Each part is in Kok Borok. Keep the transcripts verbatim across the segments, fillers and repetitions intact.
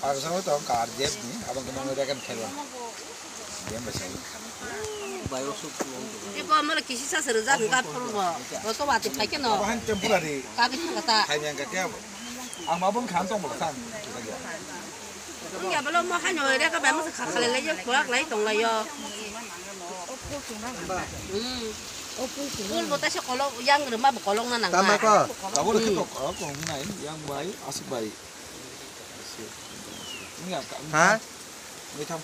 Ang sama tong ka R D F ni, abang kemang udah kan kaiwa. Dia masih. Iko mala kisi sa sere jan ka phuru bo. Bo to wati phai ke no. Abahan temporary. Ka ke thang kata. Hai yang ka ke. Ang mabon khan tong bo khan. Ung ya bolo mo han yo re ka ba mo sa kha kha le le je pura lai tong lai yo. Hmm. Pul bo ta se kolok yang re ma bo kolok na nang. Tama ko. Abo le khe to ko ko nai yang bai asuk bai. Ung ya ka. Ha? Ung ya tham.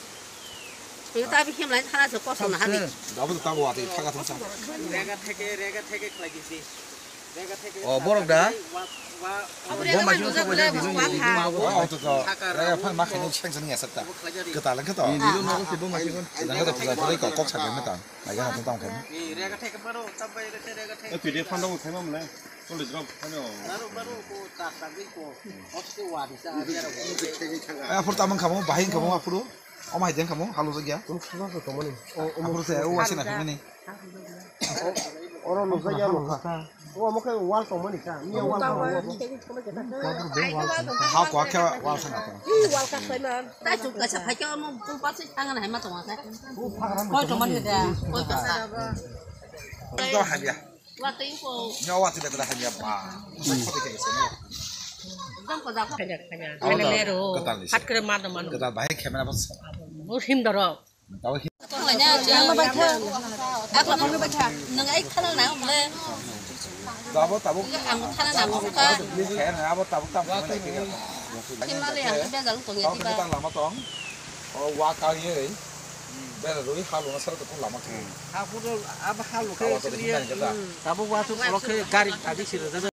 Ung ta bi hem lai thana se ko so na ha ni. Tamo se. Abo to tamo wati thaga thang sa. Rega theke, rega theke khlai di si. O, borok da? Bo masing thangbai jani, dino ni, dino ma bo. Wa, o to to. Rega phan ma khaini seng seng ya sakta. Kwtal wngkha to. Ni, dino ma bo se bo masing. Nang to puja pore ko kok sa khe meta. Nai ga tong khe. Eh, P D F phan dong khe ma mle. Tole drop phano. Eh, aphuru tamang khamo, bahing khamo aphuru. Omo hai jeng khamo, halu jagya. Aphuru se, o wasi na khimani. Oro nukjakya nukha. O omo khe wall tongmani kha. Miya wall tongmani. Ha kwa khe wall thang kha. Ih, wall kha khlai man. Tai chuk kaisa phai khe omo pul pasi thang na hai ma tong kha. Koi tongmani da. Koi kasa. Koi habya. Wa tei ko. Nya wa tei da habya ba. Koi khe se. Jam ko da ko. Khanya, khanya. Awo da. Khanya mero. Ketal ni. Hat kre ma da man. Ketal bahai camera bas. Bo him doro. Tabo hi- Tonglaina, yang bai kha. Ako nang bai kha. Nang ai khana na umle. Tabo, tabo. Ang khana na umle. Ni khe na abo tabo tam khana na khe. Himale ang bejal tong ya tiba. Tabo lama tong. O wa ka ye. Bela roi halu na sara to lama khe. Habu do ab halu khe. Tabo to himale kata. Tabo wa to khe gari tadi sira.